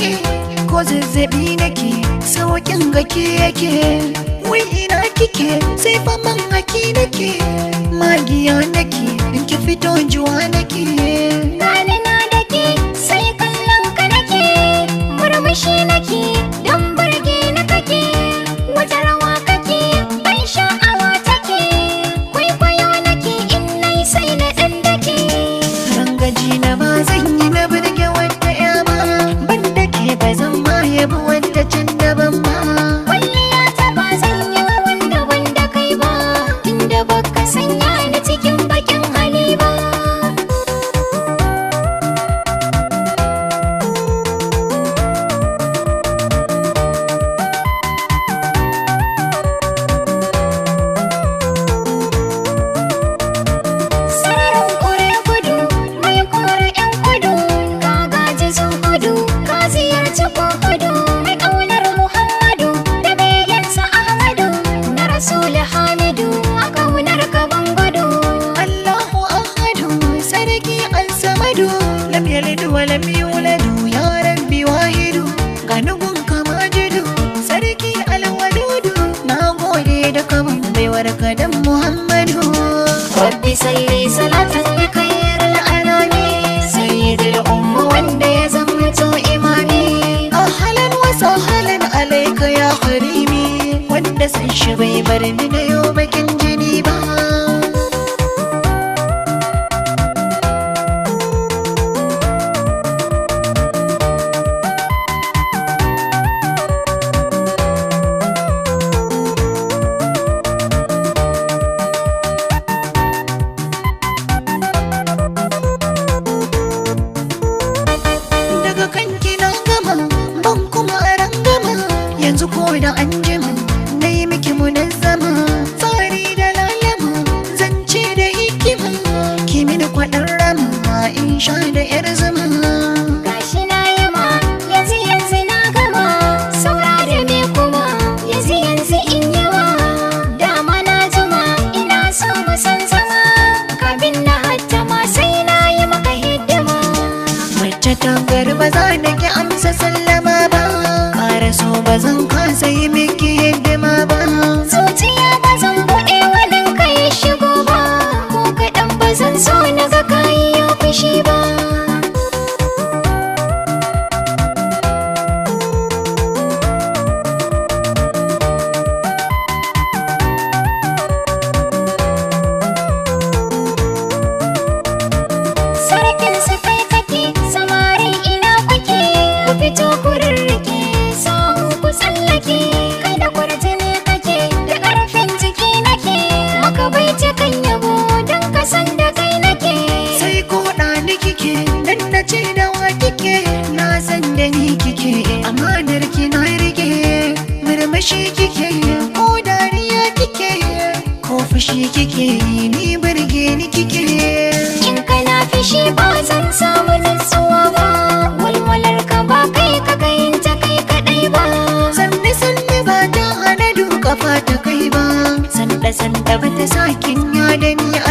nake, ko zazzabi nake, sauƙin gake yake. Wai ina kike, sai faman haki nake, magiya nake, in ki fito juwa nake. Gani na dake, sai kallon ka nake, murmushi nake, don burge na kake. Wata rawa kake, ban sha'awa take, kwaikwayo nake, in nai sai na ɗan dake. Rangaji na ba zan yi na burge wata ya ba, ban dake ba zan ma yabi wata can daban ba. Kwalliya ta ba zan yi wa wanda wanda kai ba, tunda baka sanya ni cikin bakin hali ba. Sararin kore gudu, mai kore 'yan kudu, ka gaji zuhudu, ka ziyarci kuhudu, mai ƙaunar Muhammadu, da begensa Ahmadu, na Rasul Hamidu, a ƙaunar ka ban gudu. Allahu ahadu, sarki al-samadu, lam yalid wa lam yulad, ya rabbi wahidu, ganugun kamajidu, sarki al-wadudu, na gode da kaman baiwar kadan Muhammadu. Rabbi salli salatan li khairil anami, sayyidil umma wanda ya zamto imami. Ahlan wa sahlan alayka ya karimi, wanda san shi bai bar ni na yau bakin jini ba. Daga kanki na gama, ban kuma rangama, yanzu ko da an jima na yi miki munazzama, tsari da lalama, zance da hikima, ki mini kwaɗan rama, in sha da yar zuma. Gashi na yi ma, yanzu yanzu na gama, saura da me kuma, yanzu yanzu in yi wa. Dama na juma, ina so mu san zama, kafin na hattama sai na yi maka hidima. Mace ta garba za na ki amsa sallama ba, ƙara so ba zan kasa yi miki hidima ba. Zuciya ba zan buɗe wanin ka ya shigo ba, ko kaɗan ba zan so na ga kayi yau fushi ba. Sarkin su kai kake, samari ina kuke, ku fito ku rirrike, sahu ku tsallake, kai da kwarjini kake, da ƙarfin jiki nake, maka bai kan yabo don ka san da kai nake. Sai ko ni kike, dan na ce da wa kike, na san da ni kike, amanar ki na rike, murmushi kike, ko dariya kike, ko fushi kike, ni burge ni kike. In kana fushi ba zan samu nutsuwa ba, walwalar ka ba kai ka kayin ta kai kaɗai ba. Sanne sanne ba ta hana duka fata kai ba, sanda sanda ba ta sakin ya da ni a